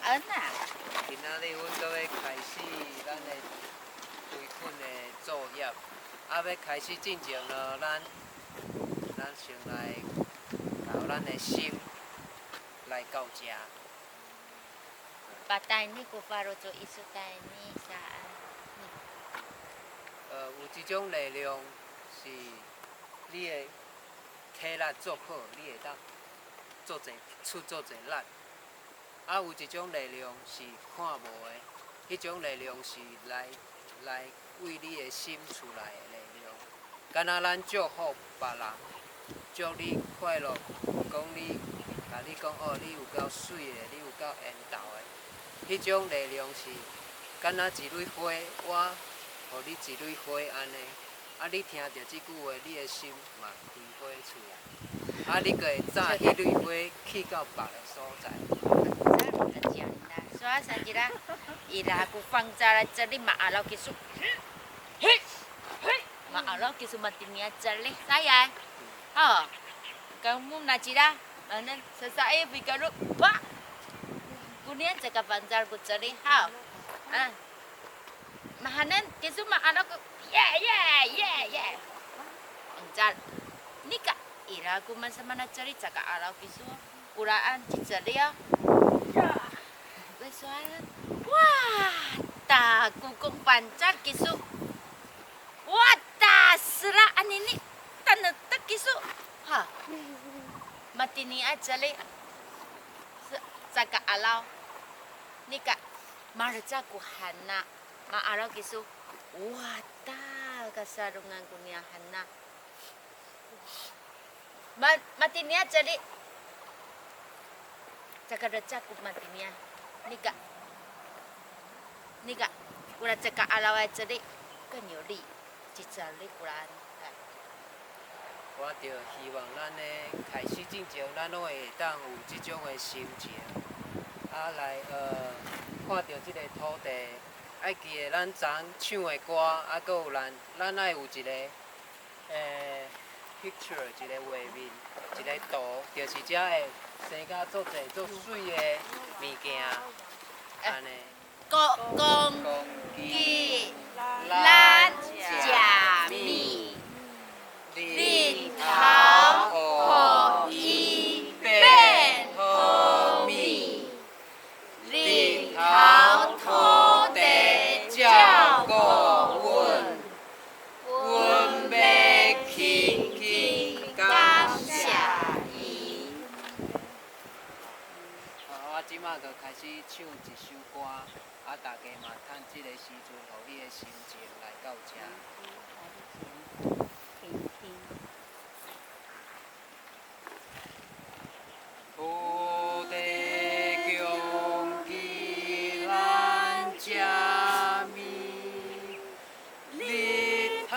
恩啊！今仔日阮閣欲開始咱的開墾的作業，啊，欲開始進前咯，咱先來共咱的心來到遮。 Patay ni ko faro to isu tay ni sa 有一種力量是你的體力做好，你會當做濟出做濟力。啊，有一種力量是看無的，彼種力量是來為你的心出來的力量。敢若咱祝福別人，祝你快樂，講你，共你講哦，你有夠媠的，你有夠緣投的。彼種力量是敢若一蕊花，我予你一蕊花按呢，啊，你聽著這句話，你的心嘛開花出來，啊，你閣會紮彼蕊花去到別个所在。 So sa jira ira ku fangzara cari maalaw kisu. Maalaw kisu matinia cari saya. Oh. Kamu najira mana sesae bikaru wah. Kunia cakap panjar ku cari how. Ah. Mahanan kisu maalaw ku yeah. Panjar. Nika ira ku masa mana cari cakap alaw kisu. Kuraan cari ya. 哇！大故宮pancar kisu. Wah, tasra anini tanda tak kisu. Ha. Matini aja le. Jaga alau. Nika marja ku hana. Ma alau kisu. Wah, ta kasarungan kunia hana. Ma matini aja le. Jaga reca ku matini 那个，那个，過來這個阿老的這裡更有力，一隻你過來。我就希望咱咧開始進前，咱攏會當有這種的心情，啊來看著這个土地，愛記得咱昨唱的歌，啊，閣有咱愛有一個picture，一個畫面，一個圖，就是遮會生甲足濟足媠的物件，按呢。國公記咱食物，日頭予伊變好物，日頭土地照顧阮，阮欲輕輕感謝伊。好，我這馬就開始唱一首歌，啊，大家嘛趁這个時陣，予你的心情來到遮。聽聽。土地供給咱食物，日頭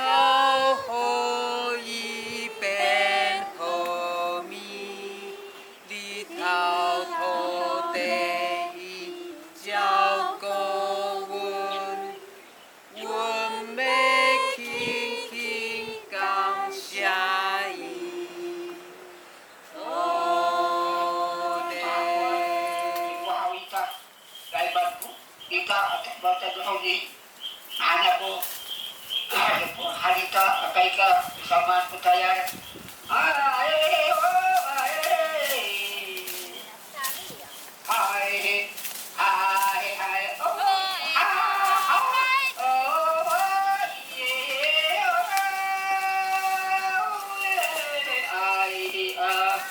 予伊變好物，日頭土地伊照顧阮，阮欲輕輕感謝伊。土地。 Ika, ika, anak ko, ano po, halika, akay ka, samahan ko tayo. Ay, oh, ay, ay, ay, ay, oh, ah, oh, yeah, oh, ay, ah, ay, ay, oh, ah, oh, yeah, oh, yeah, ay, ay.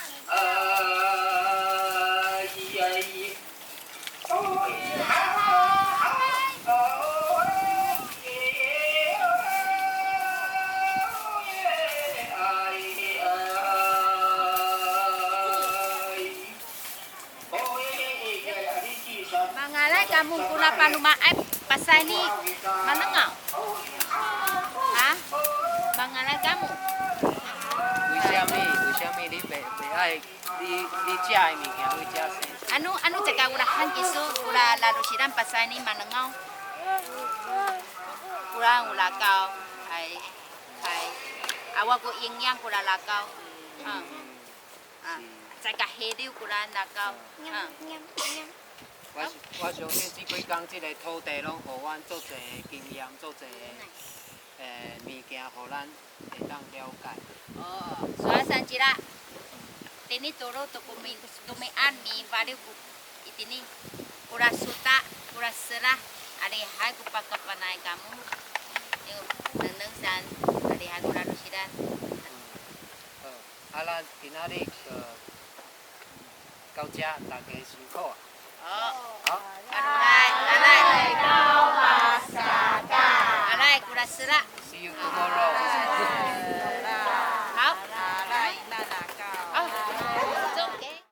Oh, yeah, yeah, Mangalay kamu kuna panumaay pasani manengaw. Ha? Mangalay kamu. 為啥物？為啥物你袂愛你食的物件為遮生？ Anu anu cakap ulahan kisu ula lalu siran pasani manengaw. Ula ula kau hai hai awak ku 營養 kula 拉高。嗯。啊，再個黑溜 kula 拉高。嗯。我是我相信這幾工這个土地攏予阮足濟的經驗，足濟的物件，予咱會當了解。 Oh, so sila. Tini turo to kumi kumian mi bali itini kura suta kura sera ari hai ku pakapanay kamu. Yung neneng san ari hai kura lusidan. 好，啊，咱今仔日就到遮，大家辛苦啊！ Oh, 好。 Alay, alay. Alay kura sera. See you tomorrow.